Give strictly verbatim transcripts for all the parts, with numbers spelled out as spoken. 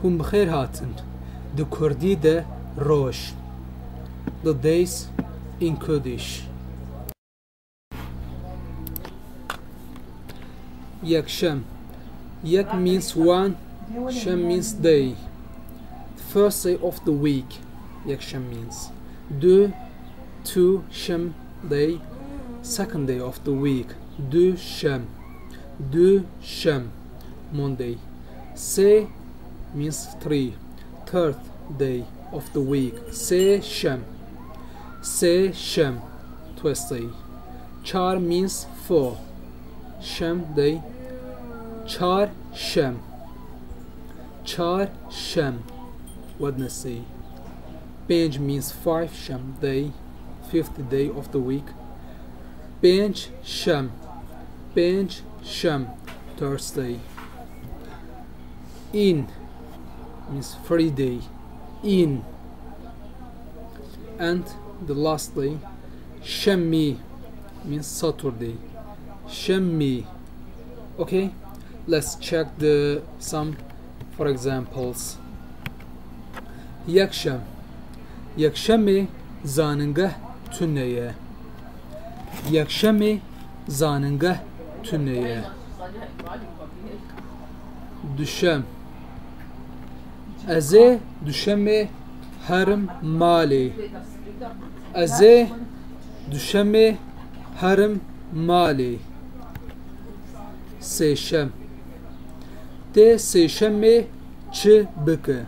Hûn bi xêr hatin. Di kurdî de roj. The days in Kurdish. Yekşem. Yek means one, şem means day. The first day of the week. Yekşem means. Du, two, şem, day. Second day of the week. Du, şem. Du, şem. Monday. Sê means three. Third day of the week. Sê şem. Sê şem. Thursday. Çar means four. Şem day. Çar şem. Çar şem. Wednesday. Pênc means five. Şem day. Fifth day of the week. Pênc şem. Pênc şem. Thursday. În means Friday. În. And the last day, şemî means Saturday. Şemî. Okay, let's check the some for examples. Yekşem. Yekşemê zanîngeh tune ye. Yekşemê zanîngeh tune ye. Duşem. Ez ê duşemê herim malê. Ez ê duşemê herim malê. Sêşem. Tê sêşemê çi bike?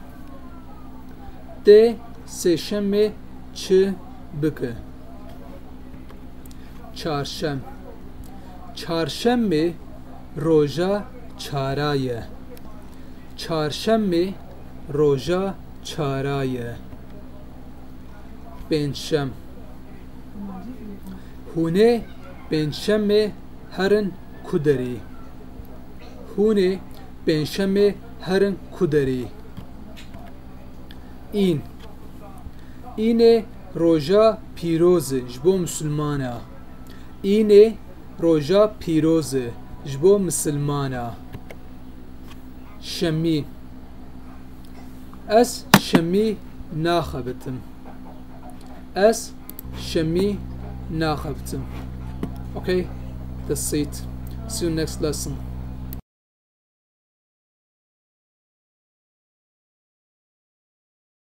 Tê sêşemê çi bike? Çarşem. Çarşemê roja çara ye. Çarşemê roja çara ye. Pêncşem. Hûn ê pêncşemê herin ku derê? Hûn ê pêncşemê herin ku derê? În. Înê roja pîroz e ji bo misilmana. Înê roja pîroz e ji bo misilmana. Şemî. Ez şemî naxebitim. Ez şemî naxebitim. Okay, that's it. See you next lesson.